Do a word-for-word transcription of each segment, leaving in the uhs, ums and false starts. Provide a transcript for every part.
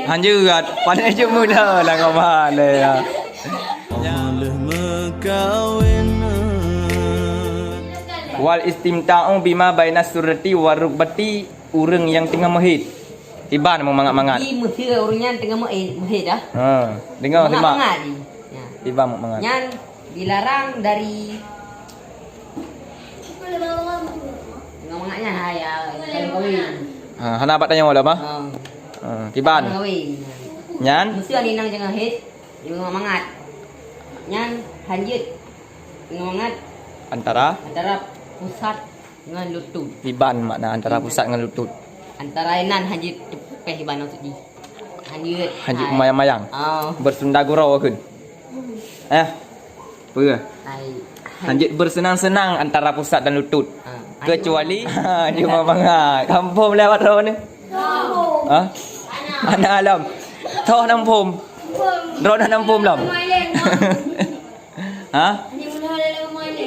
Hanjeuet, paléng cuma dah lah kau mahal ya. Wal istimta'u bima baina surrati wa rukbati, ureuëng nyang teungoh meuhét. Iban meumangat-mangat. Di Mesir ureuëng nyan teungoh meuhét, meuhét dah. Ha, dengar semak. Mangat-mangat di. Ya. Iban meumangat. Nyan dilarang dari teungoh mangat nyan, ha, ya, kalau kawin. Ha, hana bak tanya malam ah. Ha. Ha, kiban. Kalau kawin. Nyan? Mesir ni nang jangan hit, teungoh mangat. Nyan hanjeuet teungoh mangat antara antara pusat ngon lutut. Iban makna antara pusat ngon lutut. Antara inan hanjeuet teupeh iban maksud jih. Hanjeuet. Hanjeuet hai. Mayang-mayang. Oh. Bersunda gurau keun. Eh. Peue? Hai. Hanjeuet bersenang-senang antara pusat dan lutut. Ah, kecuali ha, cuma mangat. Kampung lewat roh ni. Ha? Anak alam. Toh nampum. Droe nampum lom. Ha?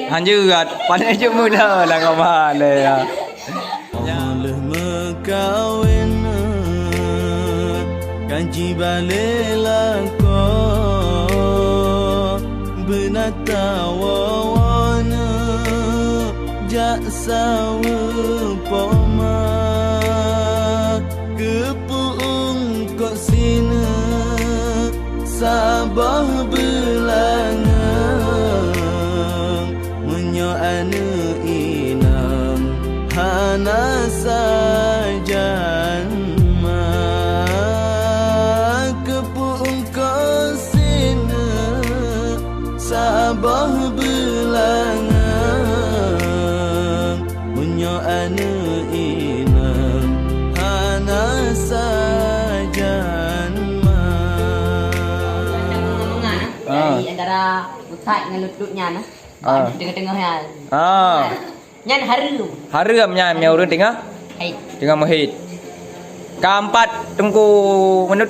Hanjeuet, paléng cuma dah lah kau mahal ya. Nyang lheueh meukawen, kan jibalek lakoe, beunata woe-woe jak saweue poma, keupeueungkot sineuk saboh beulangöng. Meunyoe aneuëk inong hana sajan ma, keupeueungkot sineuk saboh beulangöng. Meunyoe aneuëk inong hana sajan ma. Ah. Dari antara pusat ngon lutut nyan, ah. Ah. Tengah-tengah nyan. Ah. Nyan hareuem. Hareuem nyan, nyan ureuëng teungoh? Hai. Teungoh meuhét. Ka empat teungku meunut.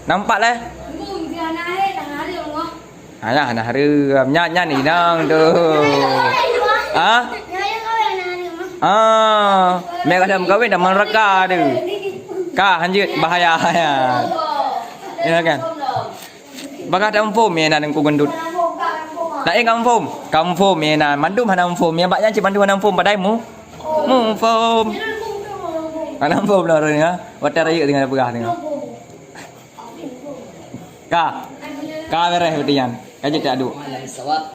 Nampak lé? Teungku, dia hana hai, dah hareuem ngon. Alah, hana hareuem. Nyan, nyan inong tu. Ha? Ah, meugadang kawin dah meuraka tu. Ka, hanjeuet bahaya. Ya kan? Bagah dak muphom ya nan ku gendut. Nak eh ka muphom. Ka muphom ya nan. Mandum hana muphom. Ya bak nyan cit mandum hana muphom padai mu. Muphom. Hana muphom lah orang ha. Watèe rayeuk dengan peugah dengan. Ka. Ka beres berarti nyan. Ka jeuet tak aduk. Malam sawab.